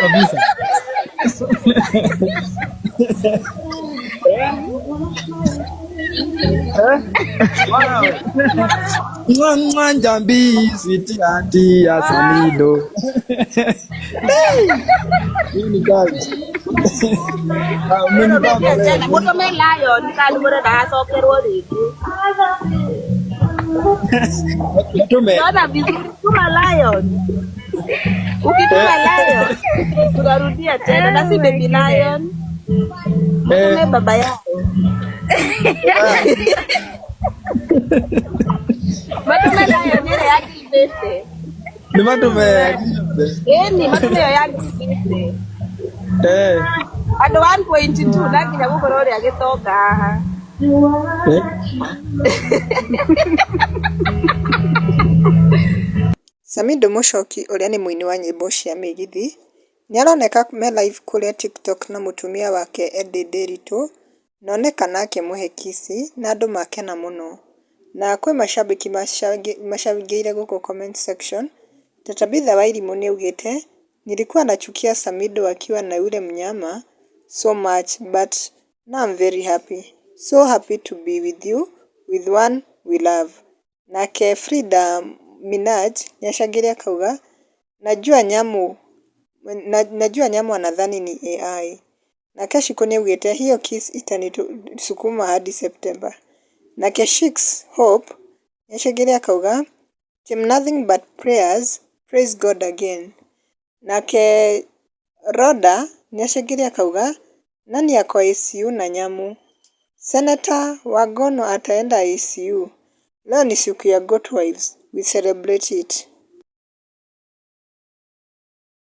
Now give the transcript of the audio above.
Kabisa. Eh? Bwana we. Mwa mwa njambi sweet auntie ya Samido. Hii ni kazi. Ah, umenibamba leo. Mũtũme Lion kanumũre ndagacokerwo rĩngĩ. Tume. Ona vizuri, tuma Lion. Ukituma Lion tunarudia tena na si Oh my baby goodness. Lion. Mtume baba yao. Matume Lion ĩrĩa ya ngiri. Ni matume. Ĩni matume ĩyo ya ngiri. Eh. Andũ 1.2 na nginya gũkorwo ũrĩa gĩtonga haha. Eh. Samidoh Muchoki ũrĩa nĩ mũini wa nyĩmbo cia mĩgithi, nĩaroneka me live kũrĩa TikTok na mũtumia wake Edday Nderitu, na onekana akĩmũhe kiss na andũ makena mũno. Na kwĩ macambĩki macangĩire gũkũ comment section, ta Tabitha Wairimũ nĩaugĩte, nilikuwa nachukia Samidoh akiwa na yule mnyama so much but now I'm very happy. So happy to be with you with one we love. Nake Frida Minaj nĩacangĩire akauga, najua nyamu najua nyamu anadhani ni AI. Nake Shiko nĩaugĩte hiyo kiss itanisukuma hadi September. Nake Shix Hope nĩacangĩire akauga team nothing but prayers, praise God again. Nake Roda nĩacangĩire akauga nani ako ICU na nyamu? Senator Wagono ataenda ICU. Leo ni siku ya Goat Wives, we celebrate it.